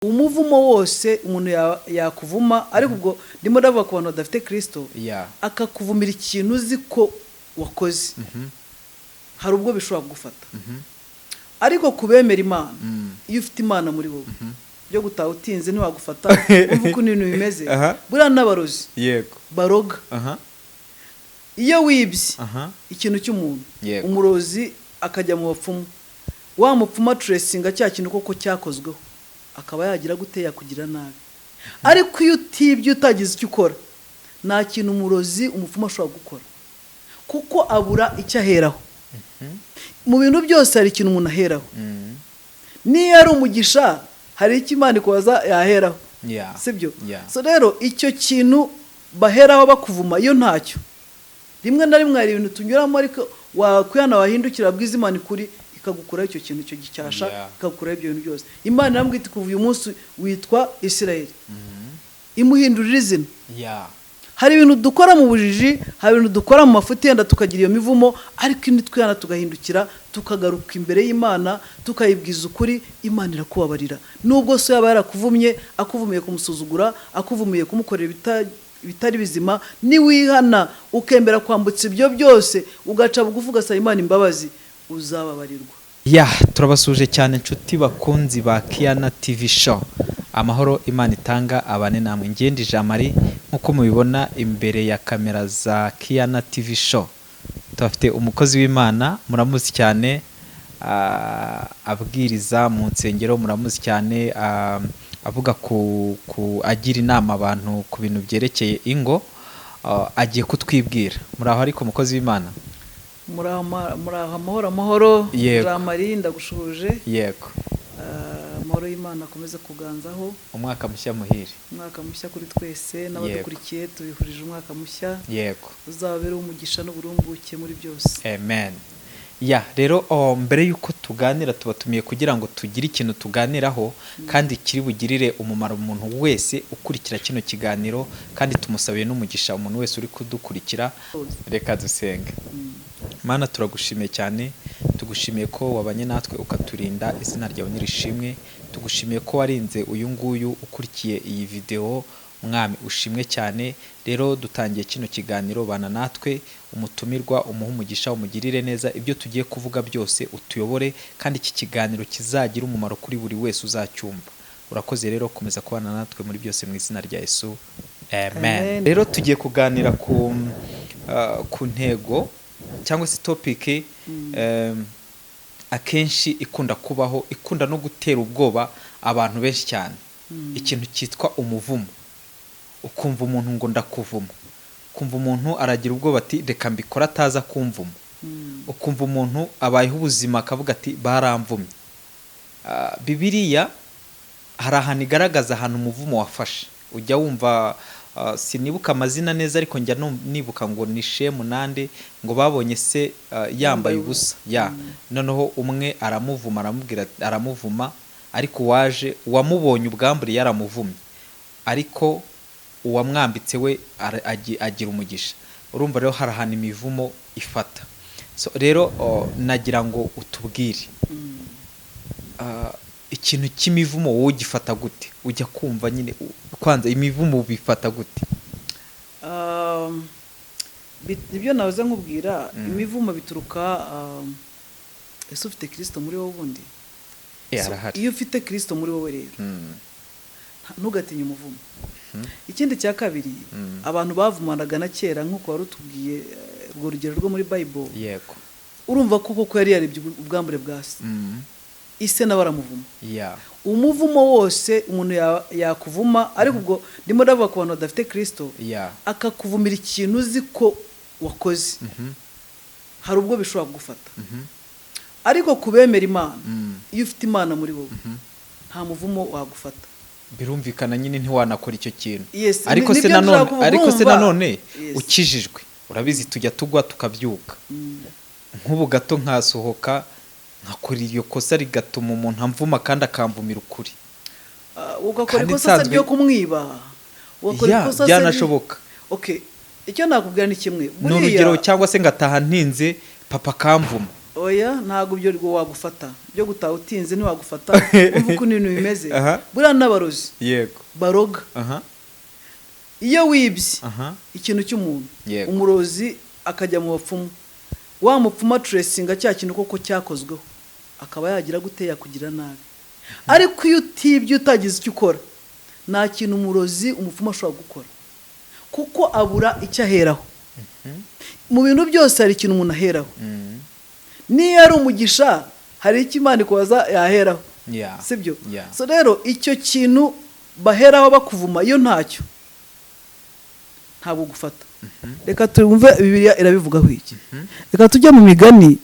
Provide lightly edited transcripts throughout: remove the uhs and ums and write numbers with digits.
Umuvumo wose umuntu yakuvuma, ariko ubwo ndimo ndavuga ku bantu badafite Kirisito, akakuvumira ikintu uzi ko wakoze, hari ubwo bishobora kugufata. Ariko ku bemera Imana, iyo ufite Imana muri wowe, byo gutaha utinze ntiwagufata. Umva ukuntu ibintu bimeze. Buriya n'abarozi baroga, iyo wibye ikintu cy'umuntu, umurozi akajya mu bapfumu, wa mupfumu atracinga cya kintu koko cyakozweho, akaba yagira gute? Yakugira nabi. Ariko iyo utibye, utagize icyo ukora, nta kintu umurozi, umupfumu ashobora gukora, kuko abura icyo aheraho. Mu bintu byose hari ikintu umuntu aheraho. Niyo ari umugisha, hari icyo Imana ikubaza yaheraho, sibyo? Yeah. So rero icyo kintu baheraho bakuvuma, iyo ntacyo, rimwe na rimwe hari ibintu tunyuramo, ariko wakwihana, wahindukira, bwiza Imana ikuri, ikagukuraho icyo kintu, icyo gicyasha, ikagukuraho ibyo bintu byose. Imana iramubwira iti: "Kuva uyu munsi witwa Isirayeli." Imuhindurira izina. Hari ibintu dukora mu bujiji, hari ibintu dukora mu mafuti, yenda tukagira iyo mivumo, ariko nitwihana, tugahindukira, tukagaruka imbere y'Imana, tukayibwiza ukuri, Imana irakubabarira. Nubwo so yaba yarakuvumye, akuvumiye kumusuzugura, akuvumiye kumukorera ibitari bizima, niwihana, ukemera kwambutsa ibyo byose, ugaca bugufi, ugasaba Imana imbabazi, uzababarirwa. Ya, turabasuhuje cyane inshuti bakunzi ba Kiyana TV Show. Amahoro Imana itanga abane namwe. Ngende Jean Marie, nk'uko mubibona imbere ya kamera za Kiyana TV Show tubafite umukozi w'Imana muramuzi cyane, abwiriza mu nsengero, muramuzi cyane, avuga ku agira inama abantu ku bintu byerekeye ingo. Agiye kutwibwira. Muraho ariko, mukozi w'Imana? Muraho, muraho, amahoro, amahoro. Yego. Jean Marie, ndagushuhuje. Yego. Amahoro y'Imana akomeze kuganzaho. Umwaka mushya muhire. Umwaka mushya kuri twese n'abadukurikiye, tubifurije umwaka mushya uzabere umugisha n'uburumbuke muri byose. Amen. Ya, rero mbere y'uko tuganira, tubatumiye kugira ngo tugire ikintu tuganiraho kandi kiri bugirire umumaro umuntu wese ukurikira kino kiganiro, kandi tumusabiye n'umugisha umuntu wese uri kudukurikira. Reka dusenge. Mana, turagushimiye cyane, tugushimiye ko wabanye natwe ukaturinda, izina ryawe nirishimwe. Tugushimiye ko warinze uyu nguyu ukurikiye iyi videwo, Mwami ushimwe cyane. Rero dutangiye kino kiganiro, bana natwe, umutumirwa umuhe umugisha, umugirire neza, ibyo tugiye kuvuga byose utuyobore, kandi iki kiganiro kizagire umumaro kuri buri wese uzacyumva. Urakoze rero, komeza kubana natwe muri byose, mu izina rya Yesu, amen. Amen. Rero tugiye kuganira ku ntego cyangwa se topic akenshi ikunda kubaho, ikunda no gutera ubwoba abantu benshi cyane, ikintu cyitwa umuvumo. Ukumva umuntu ngo "Ndakuvuma", ukumva umuntu aragira ubwoba ati "Reka mbikora ataza kumvuma". Ukumva umuntu abayeho ubuzima akavuga ati "Baramvumye". Bibiliya hari ahantu igaragaza ahantu umuvumo wafashe. Ujya wumva, sinibuka amazina neza, ariko njya nibuka ngo ni Shemu nande, ngo babonye se yambaye ubusa ya, noneho umwe aramuvuma, aramubwira, aramuvuma, ariko uwaje uwamubonye ubwambure yaramuvumye, ariko uwamwambitse we agira umugisha. Urumva rero hari ahantu imivumo ifata. So rero nagira ngo utubwire ikintu cy'imivumo, wowe ugifata gute? Ujya kumva nyine kwanza imivumo bifata gute? Ibyo nahoze nkubwira, imivumo bituruka, ese ufite Kirisito muri wowe ubundi? Eh, So, arahari. iyo ufite Kirisito muri wowe rero, ntugatinye umuvumo. Ikindi cya kabiri, abantu bavumanaga na kera, nk'uko wari utubwiye urwo rugero rwo muri Bible, urumva ko koko yari yarebye ubwambure bwa se, ise nawe aramuvuma. Umuvumo wose umuntu yakuvuma, ariko ubwo ndimo ndavuga ku bantu badafite Kirisito, akakuvumira ikintu uzi ko wakoze, hari ubwo bishobora kugufata. Ariko ku bemera Imana, iyo ufite Imana muri wowe, nta muvumo wagufata. Birumvikana nyine, ntiwanakora icyo kintu. Yes, ariko se nibyo nshaka nanone kuvuga, ariko se urumva? nanone ukijijwe, urabizi tujya tugwa tukabyuka. Nk'ubu gato nkasohoka nkakora iryo kosa rigatuma umuntu amvuma kandi akamvumira ukuri. Ugakora Kandi ikosa se ryo kumwiba, ugakora Ya, ikosa se byanashoboka. Okay, icyo nakubwira ni kimwe. Ni urugero, cyangwa se ngataha ntinze, papa akamvuma. Oya, ntabwo ibyo rwo wagufata, byo gutaha utinze ntiwagufata. Umva ukuntu ibintu bimeze. Buriya n'abarozi baroga, iyo wibye ikintu cy'umuntu, umurozi akajya mu bapfumu, wa mupfumu atracinga cya kintu koko cyakozweho, akaba yagira gute? Yakugira nabi. Ariko iyo utibye, utagize icyo ukora, nta kintu umurozi, umupfumu ashobora gukora, kuko abura icyo aheraho. Mu bintu byose hari ikintu umuntu aheraho. Niyo ari umugisha, hari icyo Imana ikubaza yaheraho, sibyo? Yeah. So rero icyo kintu baheraho bakuvuma, iyo ntacyo, ntabwo gufata. Reka twumve Bibiliya irabivugaho iki. Reka tujye mu Migani,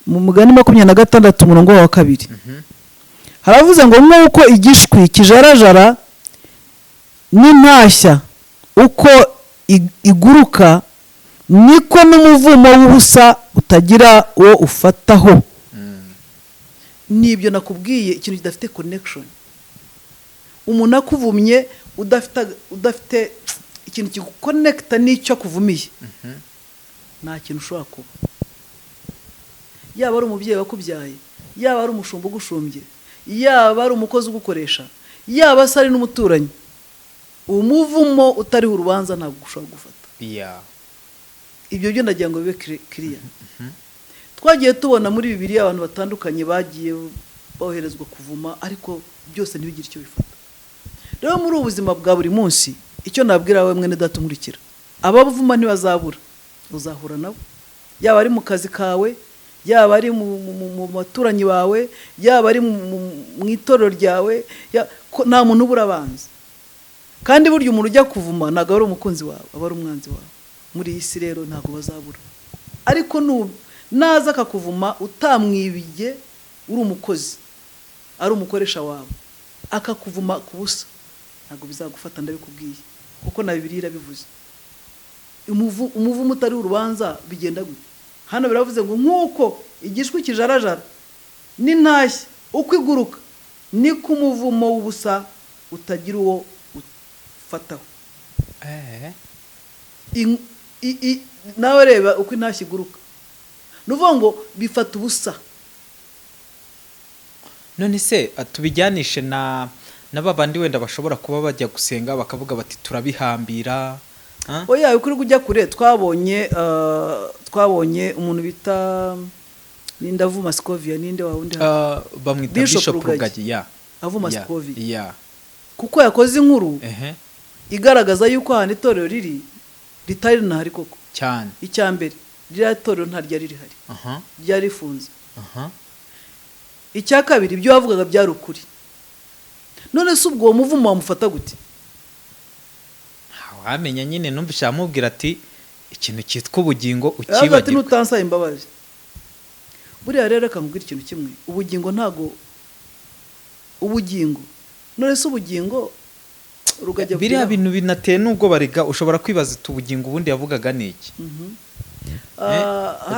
mu Mugani 26, umurongo wa 2. Haravuze ngo: "Nk'uko igishwi kijarajara n'intashya uko iguruka, niko n'umuvumo w'ubusa utagira uwo ufataho." Nibyo nakubwiye, ikintu kidafite connection, umuntu akuvumye udafite ikintu kiguconnecta n'icyo akuvumiye, nta kintu ushobora kuba. Yaba ari umubyeyi wakubyaye, yaba ari umushumba ugushumbye, yaba ari umukozi ugukoresha, yaba se ari n'umuturanyi, umuvumo utariho urubanza ntabwo ushobora gufata. Ibyo byo ndagira ngo bibe kiriya. Twagiye tubona muri Bibiliya abantu batandukanye bagiye boherezwa kuvuma, ariko byose ntibigire icyo bifata. Rero muri ubu buzima bwa buri munsi, icyo nabwira wowe mwene data unkurikira, abavuma ntibazabura, uzahura nabo, yaba ari mu kazi kawe, yaba ari mu baturanyi bawe, yaba ari mu itorero ryawe, nta muntu ubura abanzi. Kandi burya umuntu ujya kuvuma ntabwo aba ari umukunzi wawe, aba ari umwanzi wawe. Muri iyi si rero ntabwo bazabura, ariko naza akakuvuma utamwibiye, uri umukozi, ari umukoresha wawe, akakuvuma ku busa, ntabwo bizagufata, ndabikubwiye, kuko na Bibiliya irabivuze. Umuvumo utari urubanza bigenda gute? Hano biravuze ngo: "Nk'uko igishwi kijarajara n'intashya uko iguruka, niko umuvumo w'ubusa utagira uwo ufataho." Nawe reba uko intashya iguruka, ni ukuvuga ngo bifata ubusa. None se tubijyanishe na ba bandi wenda bashobora kuba bajya gusenga bakavuga bati: "Turabihambira"? Ah? Oya, ukuri kujya kure, twabonye umuntu bita ninde avuma Scovia, ninde wa wundi? Bamwita Bishop Bishop Rugagi. Rugagi ya. Avuma Scovia kuko yakoze inkuru igaragaza yuko ahantu itorero riri ritari rinahari koko. Icya mbere, ririya torero nta ryari rihari, ryari rifunze. Icya kabiri, ibyo bavugaga byari ukuri. None se ubwo uwo muvumo wamufata gute? Wamenya nyine, numvise amubwira ati: "Ikintu cyitwa ubugingo Aravuga ati: ukibagirwe." "Nutansaba imbabazi." Buriya rero reka nkubwire ikintu kimwe, ubugingo ntago, ubugingo, none se ubugingo rugajya Biriya bintu binateye n'ubwo barega, ushobora kwibaza uti: "Ubugingo ubundi yavugaga ni iki?"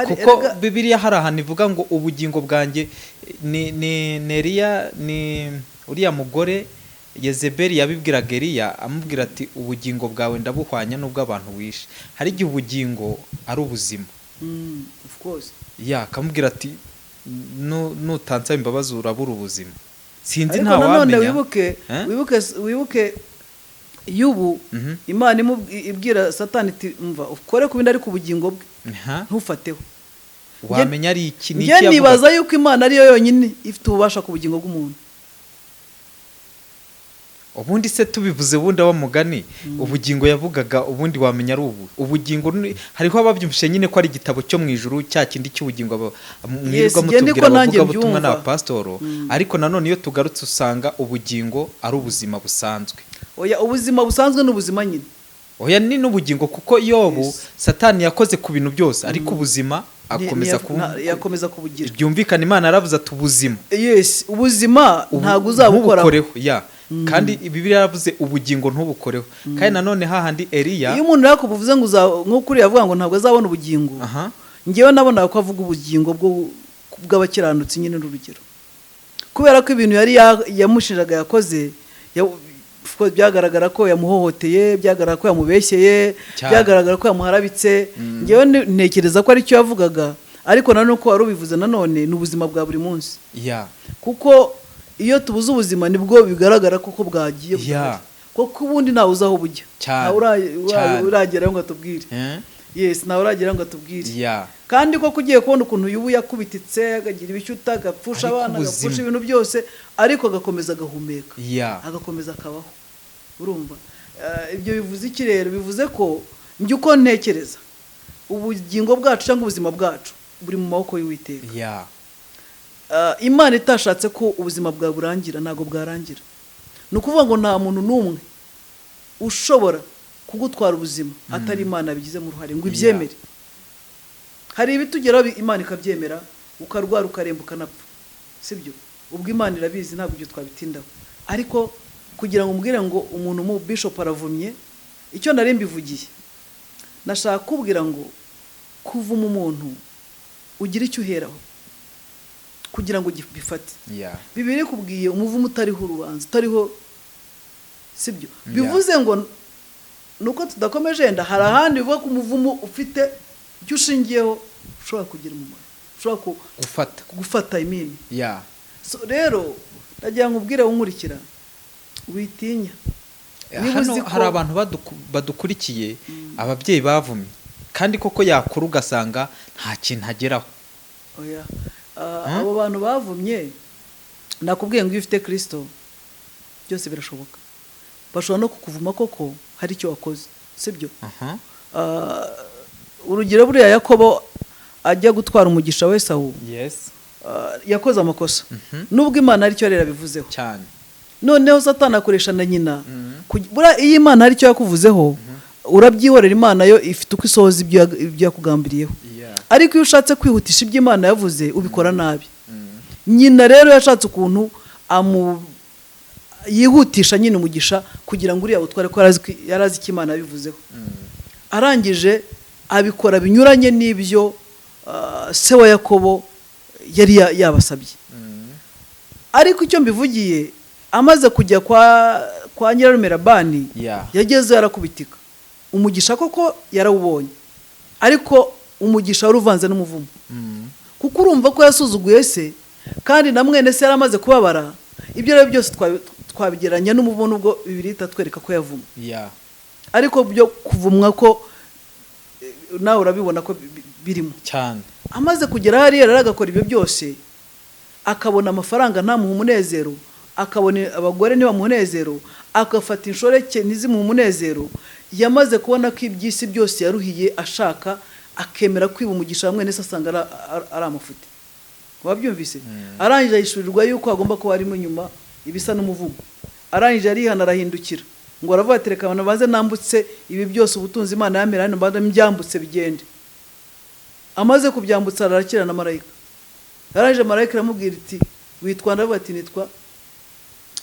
Kuko Bibiliya hari ahantu ivuga ngo ubugingo bwanjye ni Eliya, ni uriya mugore Yezebeli yabibwiraga Eliya, amubwira ati: "Ubugingo bwawe ndabuhwanya n'ubw'abantu wishe." Hari igihe ubugingo ari ubuzima. Of course. Ya, akamubwira ati: "Nutansaba imbabazi urabura ubuzima." Sinzi, Ariko nta nanone wamenya. wibuke, Eh? wibuke y'ubu Imana ibwira Satani iti: "Mva ukore ku bindi, ariko ubugingo bwe ntufateho." Wamenya ari iki, ni Njye iki yavugaga? nibaza yuko Imana ariyo yonyine ifite ububasha ku bugingo bw'umuntu. Ubundi se tubivuze, ubundi wa mugani ubugingo yavugaga, ubundi wamenya ari ubu ubugingo hariho ababyumvise nyine ko ari igitabo cyo mu ijuru, cya kindi cy'ubugingo mwirirwa Yes, njye niko mutubwira nanjye abavugabutumwa mbyumva. n'abapasitoro. Ariko nanone iyo tugarutse usanga ubugingo ari ubuzima busanzwe. Oya, ubuzima busanzwe ni ubuzima nyine. Oya, ni n'ubugingo, kuko Yobu Satani yakoze ku bintu byose, ariko ubuzima akomeza Yakomeza kubugira. Byumvikana, Imana yaravuze ati: "Ubuzima Yes, ubuzima ntabwo uzabukoraho. ntubukoreho." Ya, kandi Bibiliya yaravuze ubugingo ntubukoreho. Kandi nanone hahandi Eliya Iyo umuntu rero akuvuze ngo nk'uko uriya avuga ngo ntabwo azabona ubugingo, ngewe nabonaga ko avuga ubugingo bw'abakiranutsi nyine, n'urugero, kubera ko ibintu yari yamushinjaga yakoze Of course, byagaragara ko yamuhohoteye, byagaragara ko yamubeshyeye, Cyane. byagaragara ko yamuharabitse. Ngewe ntekereza ko aricyo yavugaga, ariko nanone uko wari ubivuze nanone ni ubuzima bwa buri munsi, kuko iyo tubuze ubuzima nibwo bigaragara koko bwagiye buhari. Kuko ubundi ntawe uzi aho bujya. Ntawe uragerayo ngo atubwire. Yes, ntawe uragerayo ngo atubwire. Kandi koko ugiye kubona ukuntu yubu yakubititse, akagira ibishyuta, agapfusha Ariko abana, ubuzima. agapfusha ibintu byose, ariko agakomeza agahumeka, agakomeza akabaho. Urumva, ibyo bivuze iki rero? Bivuze ko njye uko ntekereza, ubugingo bwacu cyangwa ubuzima bwacu buri mu maboko y'Uwiteka. Imana itashatse ko ubuzima bwawe burangira, ntabwo bwarangira. Ni ukuvuga ngo nta muntu n'umwe ushobora kugutwara ubuzima atari Imana yabigizemo uruhare ngo ibyemere. Hari ibitugeraho Imana ikabyemera, ukarwara, ukaremba, ukanapfa, sibyo? Ubwo Imana irabizi, ntabwo ibyo twabitindaho. Ariko kugira ngo umbwire ngo umuntu mu bishop aravumye, icyo nari mbivugiye, nashaka kubwira ngo kuvuma umuntu ugira icyo uheraho kugira ngo bifate. Bibiri ikubwiye umuvumo utariho urubanza, utariho, sibyo? Bivuze ngo nuko tudakomeje, yenda hari ahandi bivuga ko umuvumo ufite icyo ushingiyeho ushobora kugira umumaro, ushobora gufata, gufata imini. So, rero ndagira ngo ubwire unkurikira, witinya. Niba Hano uzi ko- hari abantu badukurikiye, ababyeyi bavumye, kandi koko yakura ugasanga nta kintu ageraho. Oya. Abo bantu bavumye, nakubwiye ngo iyo ufite Kirisito byose birashoboka. Bashobora no kukuvuma koko hari icyo wakoze, sibyo? Urugero, buriya Yakobo ajya gutwara umugisha we Esawu, yakoze amakosa, nubwo Imana aricyo yari yarabivuzeho. Noneho Satani akoresha na nyina. Buriya iyo Imana hari icyo yakuvuzeho, urabyihorera, Imana yo ifite uko isohoza ibyo yakugambiriyeho. Ariko iyo ushatse kwihutisha ibyo Imana yavuze, ubikora nabi. Nyina rero yashatse ukuntu yihutisha nyine umugisha kugira ngo uriya utware, ko yari azi icyo Imana yabivuzeho. Arangije abikora binyuranye n'ibyo se wa Yakobo yari yabasabye. Ariko icyo mbivugiye, amaze kujya kwa nyirarume Labani, yagezeyo arakubitika. Umugisha koko yarawubonye, ariko umugisha wari uvanze n'umuvumo, kuko urumva ko yasuzuguye se, kandi na mwene se yari amaze kubabara. Ibyo rero byose twabigereranya n'umuvumo, nubwo Bibiliya itatwereka ko yavumwe. Ariko byo kuvumwa ko nawe urabibona ko birimo. Amaze kugera hariya rero, agakora ibyo byose, akabona amafaranga ntamuhe umunezero, akabona abagore ntibamuhe umunezero, agafata inshoreke ntizimuhe umunezero. Yamaze kubona ko iby'isi byose yaruhiye ashaka, akemera kwiba umugisha hamwe ndetse asanga ari amafuti. Wabyumvise? Arangije ahishurirwa yuko hagomba kuba harimo inyuma ibisa n'umuvumo. Arangije arihana, arahindukira, ngo aravuga ati: "Reka abantu baze nambutse ibi byose, ubutunzi Imana yamera hano, mbanze mbyambutse bigende." Amaze kubyambutsa, arakira na marayika. Yarangije marayika aramubwira iti: "Witwa?" Ndavuga ati: "Nitwa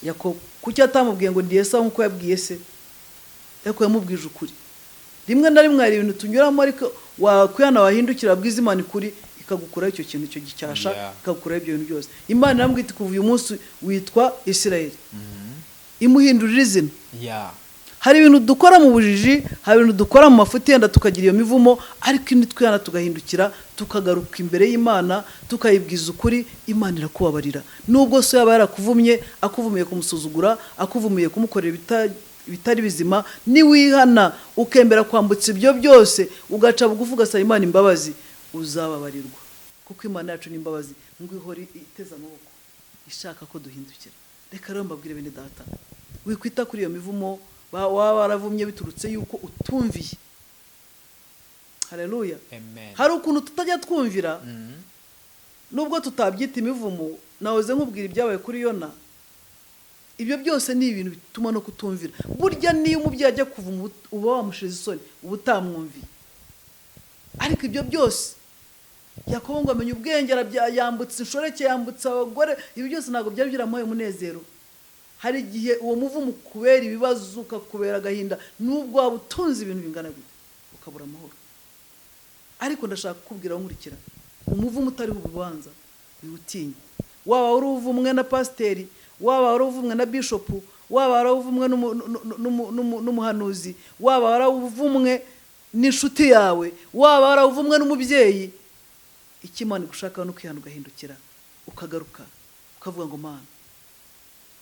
Yakobo." Kuki atamubwiye ngo ndi Esawu nk'uko yabwiye se? Ariko yamubwije ukuri. Rimwe na rimwe hari ibintu tunyuramo, ariko wakwihana, wahindukira, wabwiza Imana ukuri, ikagukuraho icyo kintu, icyo gicyasha, ikagukuraho ibyo bintu byose. Imana iramubwira iti: "Kuva uyu munsi witwa Isirayeli." Imuhindurira izina. Hari ibintu dukora mu bujiji, hari ibintu dukora mu mafuti, yenda tukagira iyo mivumo, ariko nitwihana, tugahindukira, tukagaruka imbere y'Imana, tukayibwiza ukuri, Imana irakubabarira. Nubwo so yaba yarakuvumye, akuvumiye kumusuzugura, akuvumiye kumukorera ibitari bizima, niwihana ukemera kwambutsa ibyo byose, ugaca bugufi, ugasaba Imana imbabazi, uzababarirwa, kuko Imana yacu ni imbabazi, ngo ihora iteze amaboko ishaka ko duhindukira. Reka rero mbabwire bene data, wikwita kuri iyo mivumo waba waravumye biturutse yuko utumviye. Haleluya! Amen. Hari ukuntu tutajya twumvira, nubwo tutabyita imivumo. Nahoze nkubwira ibyabaye kuri Yona. Ibyo byose ni ibintu bituma no kutumvira. Burya niyo umubyeyi ajya kuvuma, uba wamushize isoni, uba utamwumviye. Ariko ibyo byose, Yakobo ngo amenye ubwenge, yambutse inshoreke, yambutse abagore, ibi byose ntabwo byari byaramuhaye umunezero. Hari igihe uwo muvumo ukubera ibibazo, ukakubera agahinda, nubwo waba utunze ibintu bingana gute, ukabura amahoro. Ariko ndashaka kukubwira nkurikira, umuvumo utariho urubanza wiwutinya. Waba wari uvumwe na pasiteri, waba wari uvumwe na bishopu, Waba warawuvumwe n'umuhanuzi, waba warawuvumwe n'inshuti yawe, waba warawuvumwe n'umubyeyi, icyo Imana igushakaho ni ukwihana, ugahindukira, ukagaruka, ukavuga ngo: "Mana,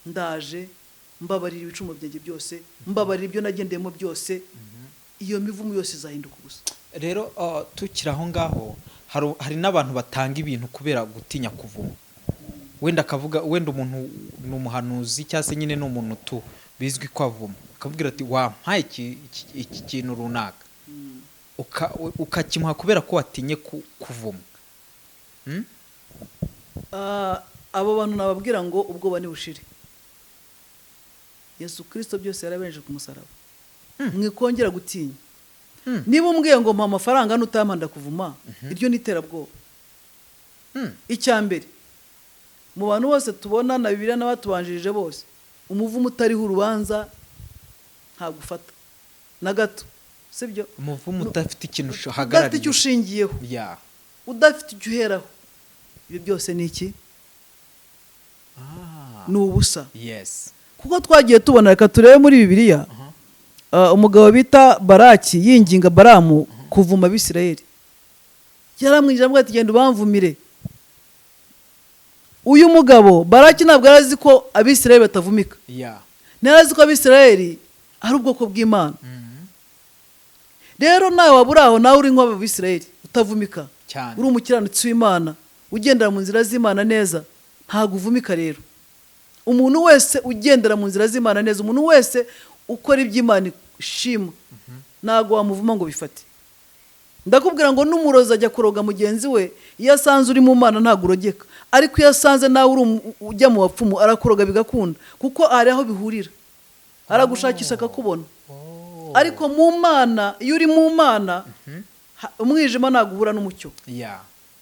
ndaje, mbabarira ibicumuro byanjye byose, mbabarira ibyo nagendeyemo byose." Iyo mivumo yose izahinduka ubusa. Rero tukiri aho ngaho, hari n'abantu batanga ibintu kubera gutinya kuvuma. Wenda akavuga, wenda umuntu ni umuhanuzi cyangwa se nyine ni umuntu tu bizwi ko avuma, akabwira ati: "Wampaye iki kintu runaka," ukakimuha kubera ko watinye kuvuma. Abo bantu nababwira ngo ubwoba nibushire. Yesu Kirisito byose yarabenje ku musaraba, mwikongera gutinya. Niba umbwiye ngo mpa amafaranga, nutampa ndakuvuma, iryo ni iterabwoba. Icya mbere, mu bantu bose tubona na Bibiliya n'abatubanjirije bose, umuvumo utariho urubanza ntabwo ufata na gato, sibyo? Umuvumo udafite ikintu Udafite uhagarariye. icyo ushingiyeho, udafite icyo uheraho, ibyo byose ni iki? Ni ubusa. Kuko twagiye tubona, reka turebe muri Bibiliya, umugabo bita Baraki yinginga Baramu kuvuma Abisirayeli. Yaramwinjira, aramubwira ati: "Genda ubamvumire." Uyu mugabo Baraki ntabwo yari azi ko Abisirayeli batavumika. Ntiyari azi ko Abisirayeli ari ubwoko bw'Imana. Rero nawe waba uri aho, nawe uri nk'abo Bisirayeli utavumika, uri umukiranutsi w'Imana, ugendera mu nzira z'Imana neza, ntabwo uvumika. Rero umuntu wese ugendera mu nzira z'Imana neza, umuntu wese ukora iby'Imana ishima, ntabwo wamuvuma ngo bifate. Ndakubwira ngo n'umurozi ajya kuroga mugenzi we, iyo asanze uri mu Mana ntabwo urogeka, ariko iyo asanze nawe uri ujya mu bapfumu, arakuroga bigakunda, kuko hari aho bihurira, aragushakisha akakubona. Ariko mu Mana, iyo uri mu Mana, umwijima ntabwo uhura n'umucyo.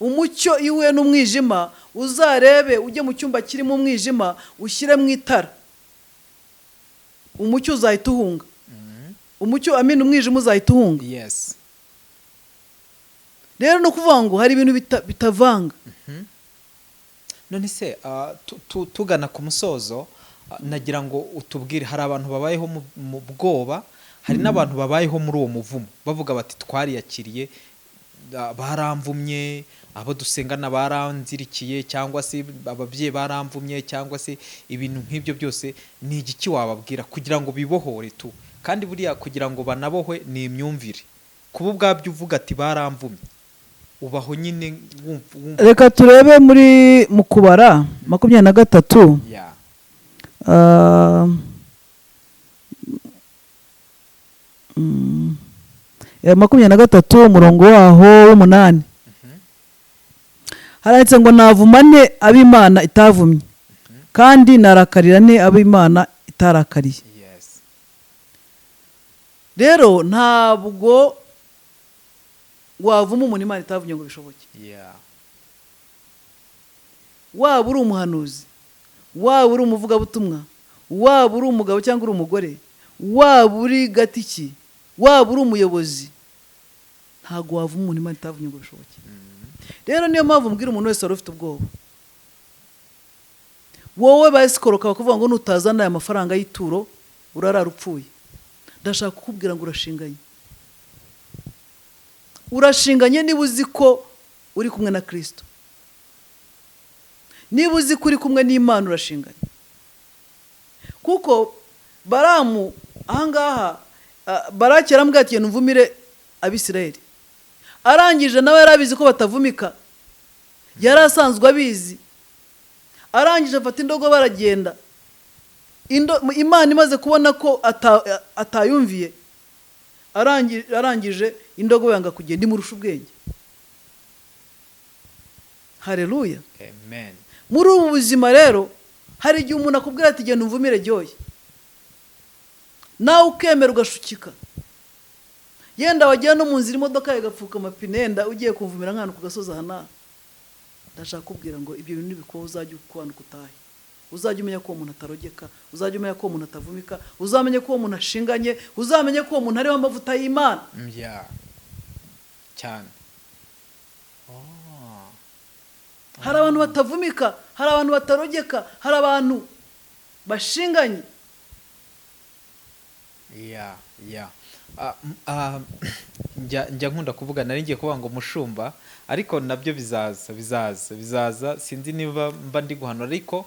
Umucyo iyo uhuye n'umwijima, uzarebe ujye mu cyumba kirimo umwijima, ushyiremo itara, umucyo uzahita uhunga. Umucyo, amina, umwijima uzahita uhunga. Rero ni ukuvuga ngo hari ibintu bitavanga. None se tugana ku musozo, nagira ngo utubwire, hari abantu babayeho mu bwoba, hari n'abantu babayeho muri uwo muvumo bavuga bati: "Twariyakiriye, baramvumye, abo dusengana baranzirikiye, cyangwa se ababyeyi baramvumye, cyangwa se ibintu nk'ibyo byose." Ni igiki wababwira kugira ngo bibohore tu? Kandi buriya kugira ngo banabohwe ni imyumvire, kuba ubwabyo uvuga ati: "Baramvumye," ubaho nyine wumva. Reka turebe muri mu Kubara 23. 23, umurongo waho w'umunani, haranditse ngo: "Navuma nte ab'Imana itavumye? Kandi narakarira nte ab'Imana itarakariye?" Rero ntabwo wavuma umuntu Imana itavumye ngo bishoboke. Waba uri umuhanuzi, waba uri umuvugabutumwa, waba uri umugabo cyangwa uri umugore, waba uri gatiki, waba uri umuyobozi, ntabwo wavuma umuntu Imana itavumye ngo bishoboke. Rero niyo mpamvu mbwira umuntu wese wari ufite ubwoba, wowe basikoroka bakavuga ngo nutazana aya mafaranga y'ituro urarara upfuye, ndashaka kukubwira ngo urashinganye, urashinganye. Niba uzi ko uri kumwe na Kirisito, niba uzi ko uri kumwe n'Imana, urashinganye. Kuko Baramu ahangaha, Baraki yarambwira ati: "Genda umvumire Abisirayeli." Arangije, nawe yari abizi ko batavumika, yari asanzwe abizi. Arangije afata indogobe aragenda. Imana imaze kubona ko atayumviye, arangije indogobe yanga kugenda, imurusha ubwenge. Hareruya! Amen. Muri ubu buzima rero, hari igihe umuntu akubwira ati: "Genda umvumire Joy," nawe ukemera, ugashukika. Yenda wagiye no mu nzira, imodoka igapfuka amapine, yenda ugiye kumvumira nk'ahantu ku gasozi aha n'aha. Ndashaka kubwira ngo ibyo bintu nibikubaho, uzajya ukwanuka utahe, uzajya umenya ko uwo muntu atarogeka, uzajya umenya ko uwo muntu atavumika, uzamenye ko uwo muntu ashinganye, uzamenye ko uwo muntu ariho amavuta y'Imana. Yeah. Cyane. Oh. Hari abantu batavumika, hari abantu batarogeka, hari abantu bashinganye. Yeah. Njya nkunda kuvuga, nari ngiye kuvuga ngo mushumba, ariko nabyo bizaza, bizaza, bizaza. Sinzi niba mba ndi guhanura, ariko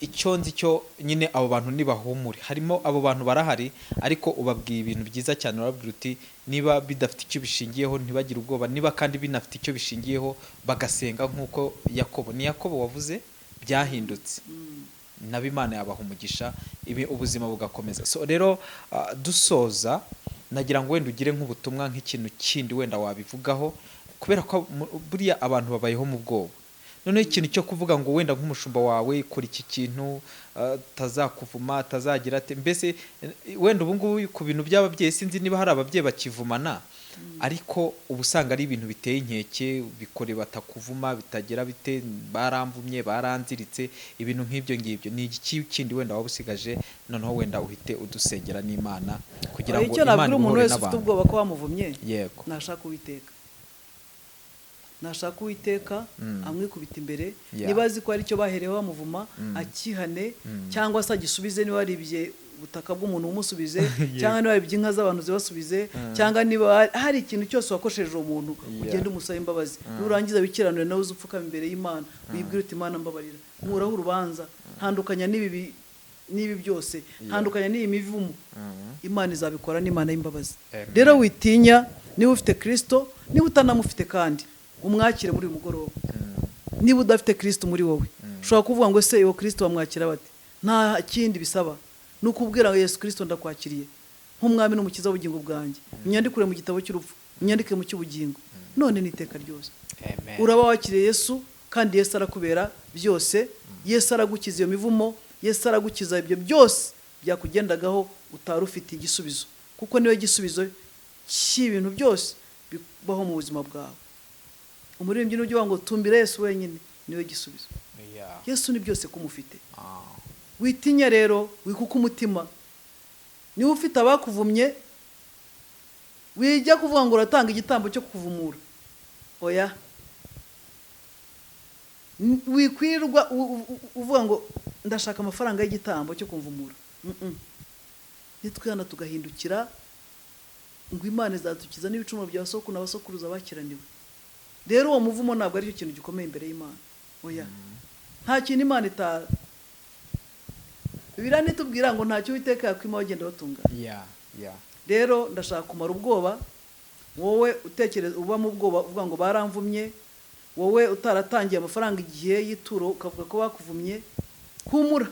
icyo nzi cyo nyine, abo bantu nibahumure. Harimo abo bantu barahari, ariko ubabwiye ibintu byiza cyane. Urababwira uti niba bidafite icyo bishingiyeho ntibagire ubwoba, niba kandi binafite icyo bishingiyeho bagasenga nk'uko Yakobo, ni Yakobo wavuze byahindutse, nabo Imana yabaha umugisha, ibi ubuzima bugakomeza. So rero, dusoza, nagira ngo wenda ugire nk'ubutumwa, nk'ikintu kindi wenda wabivugaho, kubera ko buriya abantu babayeho mu bwoba. Noneho ikintu cyo kuvuga ngo wenda nk'umushumba wawe kora iki kintu, tazakuvuma, tazagira ate, mbese wenda ubu ngubu ku bintu by'ababyeyi, sinzi niba hari ababyeyi bakivumana, ariko uba usanga ari ibintu biteye inkeke, bikore batakuvuma, bitagira bite, baramvumye, baranziritse, ibintu nk'ibyo ngibyo. Ni iki kindi wenda waba usigaje? Noneho wenda uhite udusengera n'Imana kugira ngo Icyo Imana nabwira umuntu ibohore wese ufite n'abantu. ubwoba ko bamuvumye, nashaka Uwiteka, nashaka Uwiteka, amwikubita imbere. Niba azi ko hari icyo bahereyeho bamuvuma, akihane, cyangwa se agisubize. Niba waribye ubutaka bw'umuntu umusubize, cyangwa niba waribye inka z'abantu zibasubize, cyangwa niba hari ikintu cyose wakosheje uwo muntu, ugende umusabe imbabazi. Nurangiza wikiranure nawe, uze upfukame imbere y'Imana, wibwire uti: "Imana mbabarira, nkuraho urubanza, ntandukanya n'ibi byose, ntandukanya n'iyi mivumo." Imana izabikora, n'Imana y'imbabazi. Amen. Rero witinya niba ufite Kirisito. Niba utanamufite kandi, umwakire muri uyu mugoroba. Niba udafite Kirisito muri wowe, ushobora kuvuga ngo: "Ese uwo Kirisito bamwakira bate?" Nta kindi bisaba, ni ukubwira ngo: "Yesu Kirisito, ndakwakiriye nk'umwami n'umukiza w'ubugingo bwanjye. Unyandikure mu gitabo cy'urupfu, unyandike mu cy'ubugingo, none n'iteka ryose." Amen. Uraba wakiriye Yesu, kandi Yesu arakubera byose. Yesu aragukiza iyo mivumo, Yesu aragukiza ibyo byose byakugendagaho utari ufite igisubizo, kuko niwe gisubizo cy'ibintu byose bibaho mu buzima bwawe. Umuririmbyi n'ujya uvuga ngo: "Tumbire Yesu wenyine, niwe gisubizo." Yesu ni byose kumufite. Witinya rero, wikuka umutima. Niba ufite abakuvumye, wijya kuvuga ngo uratanga igitambo cyo kuvumura, oya. Wikwirirwa uvuga ngo ndashaka amafaranga y'igitambo cyo kumvumura. Nitwihana tugahindukira, ngo Imana izadukiza n'ibicumuro bya sokuru na basokuruza bakiraniwe. Rero uwo muvumo ntabwo aricyo kintu gikomeye imbere y'Imana, oya. Nta kintu Imana ita Bibiliya nitubwira ngo ntacyo Uwiteka yakwima bagenda batungana. Rero ndashaka kumara ubwoba wowe utekereza, uba mu bwoba uvuga ngo baramvumye, wowe utaratangiye amafaranga igihe y'ituro ukavuga ko bakuvumye. Humura,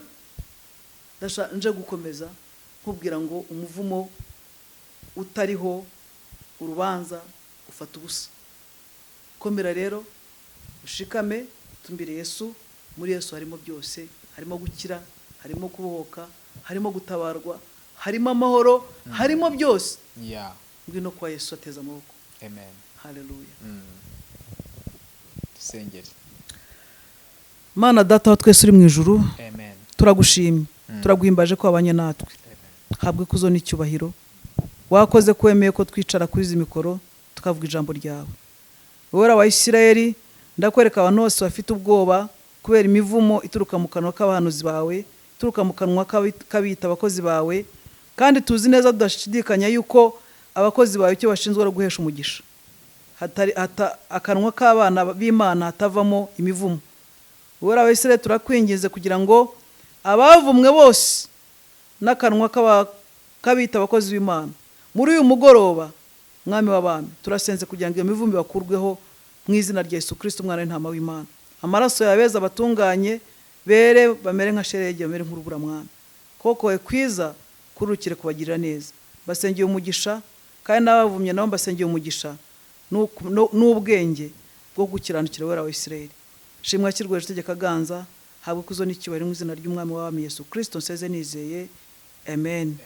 nje gukomeza nkubwira ngo umuvumo utariho urubanza ufata ubusa. Komera rero, ushikame, tumbire Yesu. Muri Yesu harimo byose, harimo gukira, harimo kubohoka, harimo gutabarwa, harimo amahoro, harimo byose. Ngwino kwa Yesu, ateze amaboko. Amen. Haleluya. Dusengere. Mana Data wa twese uri mu ijuru, Amen. turagushimye, turaguhimbaje ko wabanye natwe. Amen. Habwe ikuzo n'icyubahiro. Wakoze ko wemeye ko twicara kuri izi mikoro tukavuga ijambo ryawe. Wowe wa Isirayeli, ndakwereka abantu bose bafite ubwoba kubera imivumo ituruka mu kanwa k'abahanuzi bawe, ituruka mu kanwa k'abiyita abakozi bawe. Kandi tuzi neza tudashidikanya yuko abakozi bawe icyo bashinzwe ari uguhesha umugisha. Hatari, akanwa k'abana b'Imana hatavamo imivumo. Wowe wa Isirayeli, turakwinginze kugira ngo abavumwe bose n'akanwa k'abita abakozi b'Imana, muri uyu mugoroba, Mwami w'abami, turasenze kugira ngo iyo mivumo bakurweho mu izina rya Yesu Kristo, umwana w'intama w'Imana. Amaraso yabeza abatunganye, bere bamere nka sheregi, bamere nk'urubura. Mwami, koko we kwiza kurukire kubagirira neza. Basengeye umugisha, kandi n'abavumye nabo mbasengeye umugisha n'ubwenge bwo gukiranukira. Wera wa Isirayeli, shimwa kirwe, tegeka ganza, habwe ikuzo n'icyubahiro mu izina ry'Umwami w'abami Yesu Kristo. Nseze nizeye, amen.